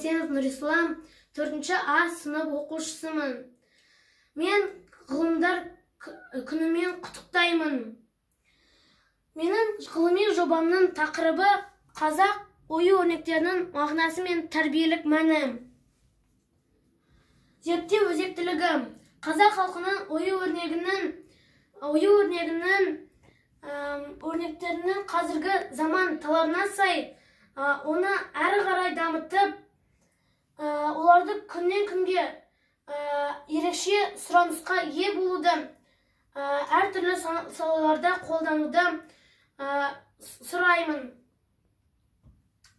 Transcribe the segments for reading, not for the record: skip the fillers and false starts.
Есенов Нұрислам, 4-ші А сынып оқушысымын. Мен ғылымдар күнімен құттықтаймын. Менің ғылыми жобамның тақырыбы қазақ ою өрнектерінің мағынасы мен тәрбиелік мәні. Зерттеу өзектілігі. Қазақ халқының ою өрнегінің өрнектерінің қазіргі заман талабына сай оны әрі қарай дамытып, оларды күннен күнге ерекше сұранысқа ие болуды, әртүрлі салаларда қолдануды сұраймын.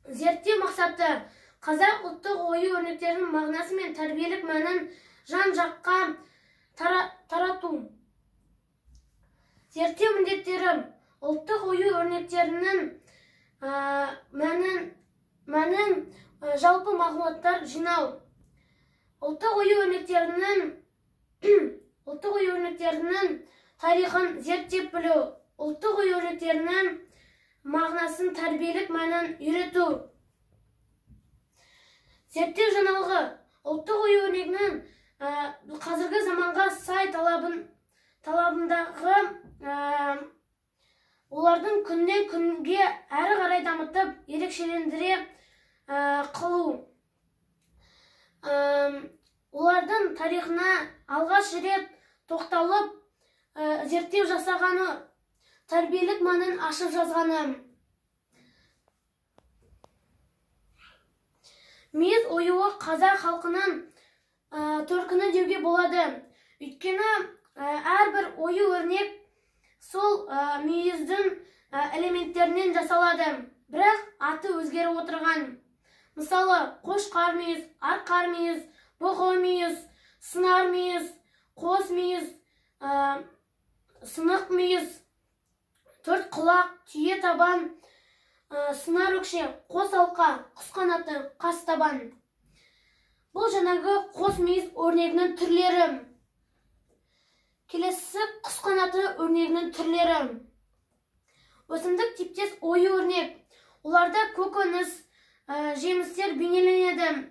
Зерттеу мақсаты: қазақ ұлттық ою өрнектерінің мағынасы мен тәрбиелік мәнін жан-жаққа тарату. Зерттеу міндеттері: ұлттық ою өрнектерінің мәнін жалпы мағлұматтар жинау, ұлттық ою өрнектерінің тарихын зерттеп білу, ұлттық ою өрнектерінің мағынасын, тәрбиелік мәнін үйрету. Зерттеу жаңалығы: ұлттық ою өрнегінің қазіргі заманға сай талабындағы олардың күннен күнге әрі қарай дамытып, ерекшелендіре қылу. Олардың тарихына алғаш рет тоқталып, зерттеу жасағаны, тәрбиелік мәнін ашып жазғаны. Мүйіз оюы қазақ халқының төркіні деуге болады. Өйткені әрбір ою өрнек сол мүйіздің элементтерінен жасалады, бірақ аты өзгеріп отырған. Мысалы, қошқар мүйіз, арқар мүйіз, бұғы мүйіз, сынар мүйіз, қос мүйіз, сынық мүйіз, төрт құлақ, түйе табан, сынар өкше, қос алқа, құс қанаты, қас табан. Бұл жаңағы қос мүйіз өрнегінің түрлері. Келесі құс қанаты өрнегінің түрлері. Өсімдік типтес ою өрнек. Оларда көкөніс, жемістер бейнеленеді.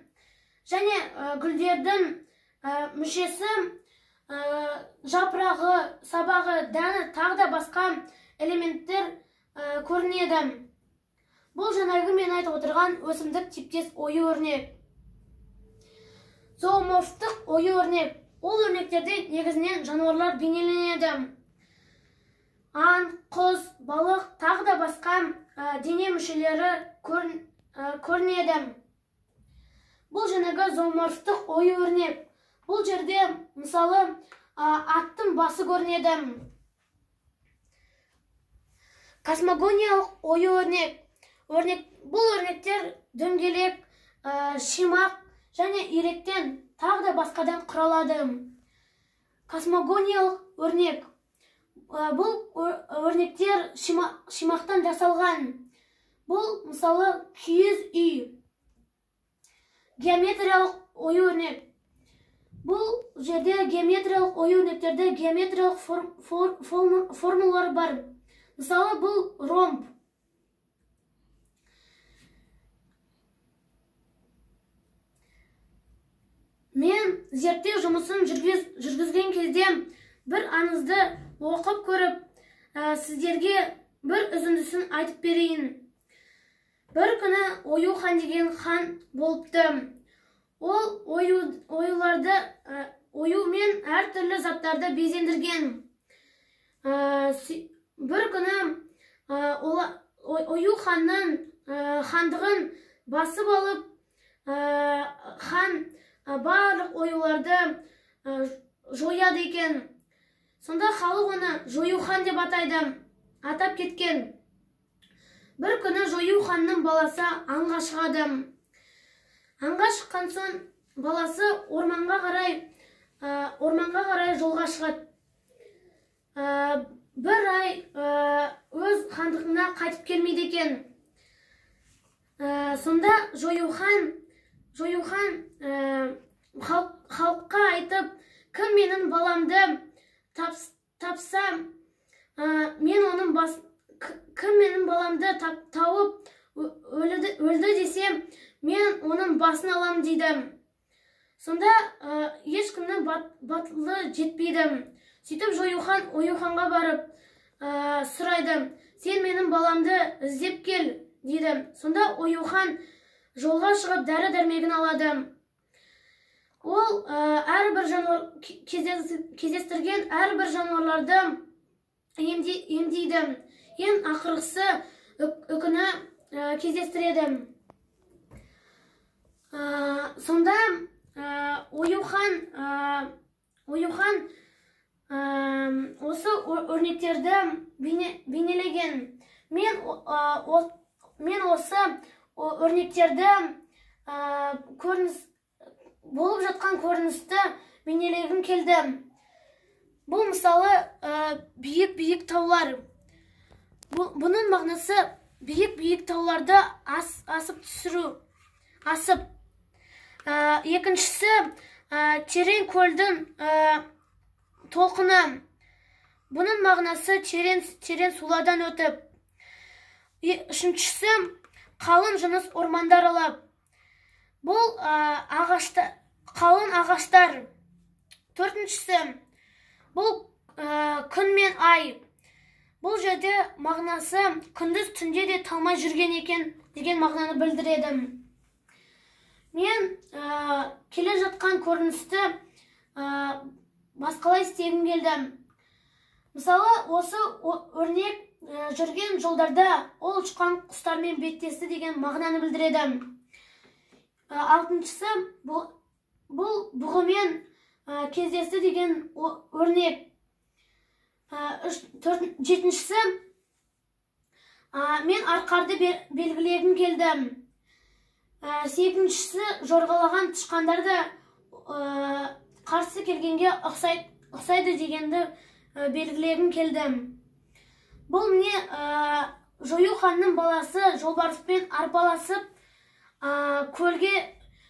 Және гүлдердің мүшесі, жапырағы, сабағы, дәні, тағы да басқа элементтер көрінеді. Бұл жаңағы мен айтып отырған өсімдік типтес ою өрнек. Зооморфтық ою өрнек. Ол өрнектерде негізінен жануарлар бейнеленеді. Аң, құс, балық, тағы да басқа дене мүшелері көрінеді. Бұл жаңағы зооморфтық ою өрнек. Бұл жерде, мысалы, аттың басы көрінеді. Космогониялық ою өрнек. Бұл өрнектер дөңгелек, шимақ және иректен, тағы да басқадан құралады. Космогониялық өрнек. Бұл өрнектер шимақтан жасалған. Бұл, мысалы, киіз үй. Геометриялық ою өрнек. Бұл жерде геометриялық ою өрнектерде геометриялық формулар бар. Мысалы, бұл ромб. Мен зерттеу жұмысын жүргізген кезде бір аңызды оқып көріп, сіздерге бір үзіндісін айтып берейін. Бір күні Ою хан деген хан болыпты. Ол оюларды оюмен әртүрлі заттарды безендірген. Бір күні Ою ханның хандығын басып алып, хан барлық оюларды жояды екен. Сонда халық оны Жою хан деп атайды, атап кеткен. Бір күні Жою ханның баласы аңға шығады. Аңға шыққан соң баласы орманға қарай жолға шығады. Бір ай өз хандығына қайтып келмейді екен. Сонда Жою хан халыққа айтып, кім менің баламды тапса, мен оның кім менің баламды тауып өлді десе, Мен оның басын алам дейді. Сонда ешкімнің батылы жетпейді. Сөйтіп Жоюхан Оюханға барып сұрайды: сен менің баламды іздеп кел дейді. Сонда Оюхан жолға шығып дәрі-дәрмегін алады. Ол әрбір жануар кездестірген әрбір жануарларды емдейді. Ең ақырғысы үкіні кездестіреді. Сонда Оюхан осы өрнектерді бейнелеген. Мен осы өрнектерді болып жатқан көріністі бейнелегім келді. Бұл мысалы биік-биік таулар. Бұның мағынасы биік-биік тауларды асып түсіру, асып. Екіншісі терең көлдің толқыны. Бұның мағынасы терең сулардан өтіп. Үшіншісі қалың жыныс ормандар алап. Бұл қалың ағаштар. Төртіншісі бұл күн мен ай. Бұл жерде мағынасы күндіз түнде де талмай жүрген екен деген мағынаны білдіреді. Мен келе жатқан көріністі басқалай істегім келді. Мысалы, осы өрнек жүрген жолдарда ол ұшқан құстармен беттесті деген мағынаны білдіреді. Алтыншысы бұл бұғымен кездесті деген өрнек. Жетіншісі мен арқарды белгілегім келді. Сегізіншісі жорғалаған тышқандарды қарсы келгенге ұқсайды дегенді белгілегім келді. Бұл міне Жоюханның баласы жолбарыспен арпаласып көлге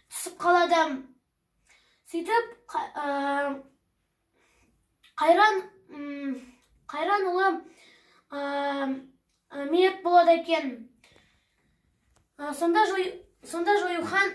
түсіп қалады. Сөйтіп Қайран ұлы мерт болады екен. Сонда Жоюхан